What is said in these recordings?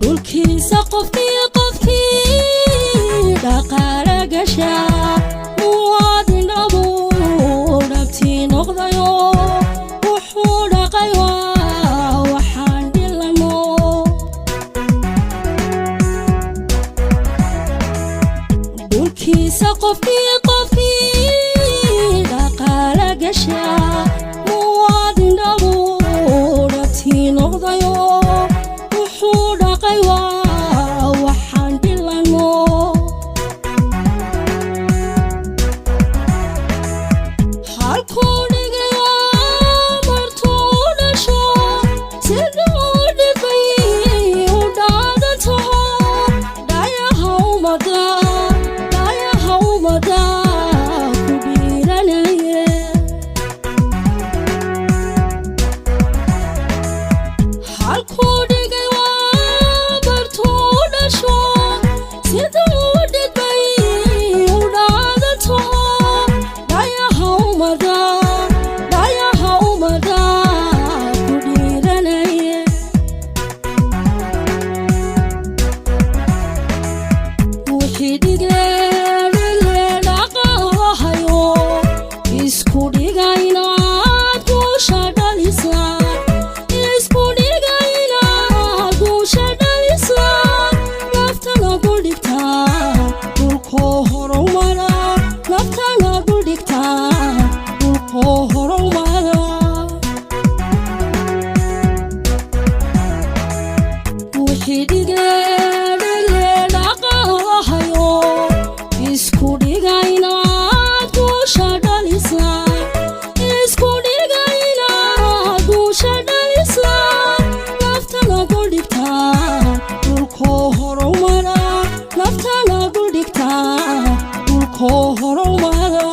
Dhulkiisa qofkii qofkii dhaqaale gasha, muwaadin dhabu dhabtii noqdayo, wuxuu dhaqay waa waxaan dhilano. Dhulkiisa qofkii qofkii dhaqaale gasha, muwaadin dhabu dhabtii noqdayo, wuxuu dhaqay waa waxaan dhilano. Halkuu dhigaya martuu dhasho, siduu dhibay u dhaadantaho, dhayaha umada, dhayaha umada ku dhiiranaye. Halkuu dhigay waa bartuu dhasho, siduu dhibay u dhaadantaho, dhayaha umada, dhayaha umada ku dhiiranaye. Wixii dhigle dhigle dhaqaalahayo, isku dhiga inaad guusha dhalisaan, isku dhiga inaad guusha dhalisaan, naftana duldhigtaan dhulkoo horumara, naftana duldhigtaan dhulkoo horumara. Wixii dhigle dhigle dhaqaalahayo, isku dhiga inaad guusha dhalisaan, isku dhiga inaad guusha dhalisaan, naftana duldhigtaan dhulkoo horumara, naftana duldhigtaan dhulkoo horumara.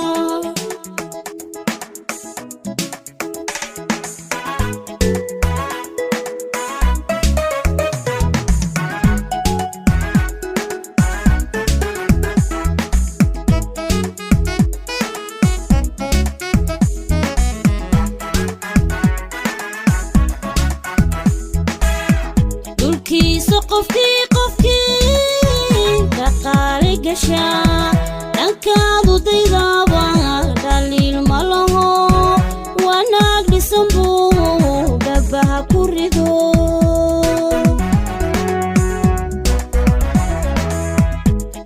Dhulkiisa qofkii qofkii dhaqaale gasha, dhankaadu daydaaba dhaliil ma laho, wanaag dhisan buu dhabaha ku rido.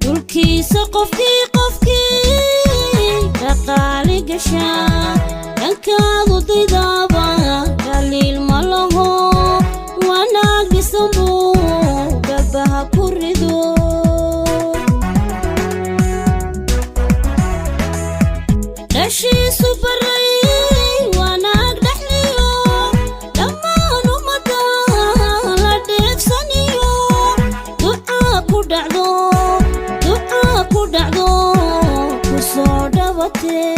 Dhulkiisa qofkii qofkii dhaqaale gasha, dhankaadu daydaaba dhaliil ma laho, wanaag dhisan buu dhabaha ku rido. Dhashiisu baray wanaag dhexliyo, dhammaan ummadda la dheegsaniyo, ducaa ku dhacdo, ducaa ku dhacdo, ku soo dhabatee.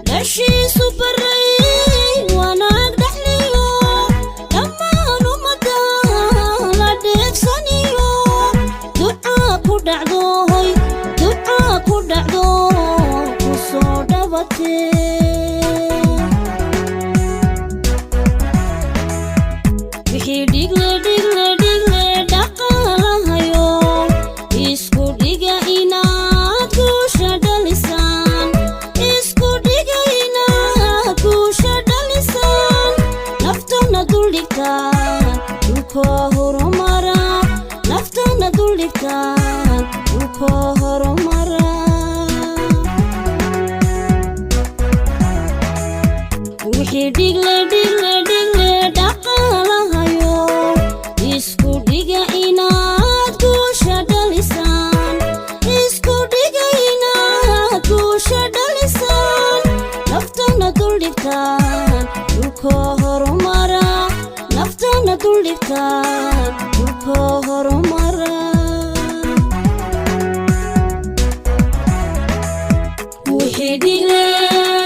Dhashiisu baray wanaag dhexliyo, dhammaan ummadda la dheegsaniyo, ducaa ku dhacdo, hoy, ducaa ku dhacdo, ku soo dhabatee. Wixii dhigle dhigle dhigle dhaqaalahayo, isku dhiga inaad guusha dhalisaan, isku dhiga inaad guusha dhalisaan, naftana duldhigtaan dhulkoo horumara, naftana duldhigtaan dhulkoo horumara. Wixii dhigle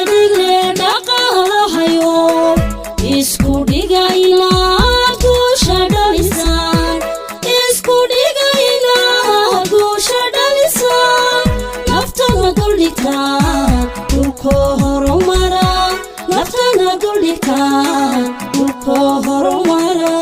dhigle dhaqaalahayo, isku dhiga inaad guusha dhalisaan, isku dhiga inaad guusha dhalisaan. Naftana duldhigtaan dhulkoo horumara, naftana duldhigtaan dhulkoo horumara.